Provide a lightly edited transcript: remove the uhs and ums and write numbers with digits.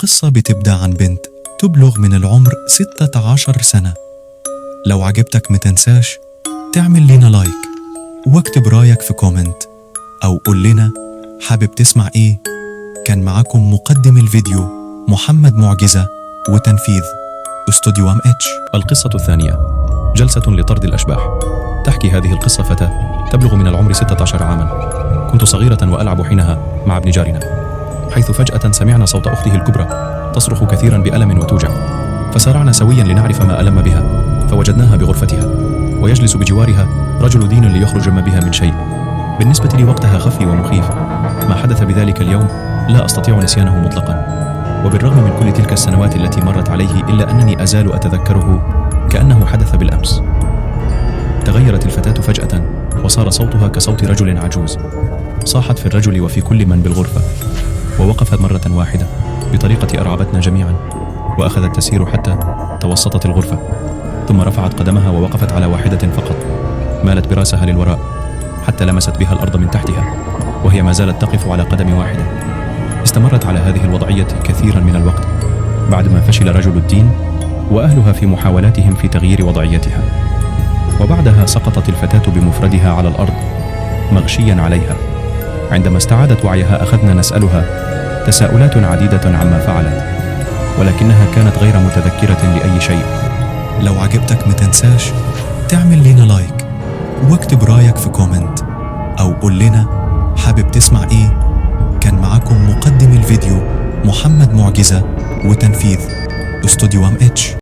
القصة بتبدأ عن بنت تبلغ من العمر 16 سنة. لو عجبتك متنساش تعمل لنا like واكتب رايك في comment أو قول لنا حابب تسمع إيه. كان معاكم مقدم الفيديو محمد معجزة، وتنفيذ استوديو ام اتش. القصة الثانية: جلسة لطرد الأشباح. تحكي هذه القصة فتاة تبلغ من العمر 16 عاما. كنت صغيرة وألعب حينها مع ابن جارنا، حيث فجأة سمعنا صوت أخته الكبرى تصرخ كثيرا بألم وتوجع، فسارعنا سويا لنعرف ما ألم بها، فوجدناها بغرفتها ويجلس بجوارها رجل دين ليخرج ما بها من شيء. بالنسبة لي وقتها خفي ومخيف. ما حدث بذلك اليوم لا أستطيع نسيانه مطلقا، وبالرغم من كل تلك السنوات التي مرت عليه إلا أنني أزال أتذكره كأنه حدث بالأمس. تغيرت الفتاة فجأة وصار صوتها كصوت رجل عجوز. صاحت في الرجل وفي كل من بالغرفة، ووقفت مرة واحدة بطريقة أرعبتنا جميعا، وأخذت تسير حتى توسطت الغرفة، ثم رفعت قدمها ووقفت على واحدة فقط، مالت براسها للوراء حتى لمست بها الأرض من تحتها، وهي ما زالت تقف على قدم واحدة. استمرت على هذه الوضعية كثيرا من الوقت بعدما فشل رجل الدين وأهلها في محاولاتهم في تغيير وضعيتها. وبعدها سقطت الفتاة بمفردها على الأرض مغشيا عليها. عندما استعادت وعيها أخذنا نسألها تساؤلات عديدة عما فعلت، ولكنها كانت غير متذكرة لأي شيء. لو عجبتك متنساش تعمل لنا like واكتب رايك في comment أو قول لنا حابب تسمع إيه. كان معاكم مقدم الفيديو محمد معجزة، وتنفيذ استوديو ام اتش.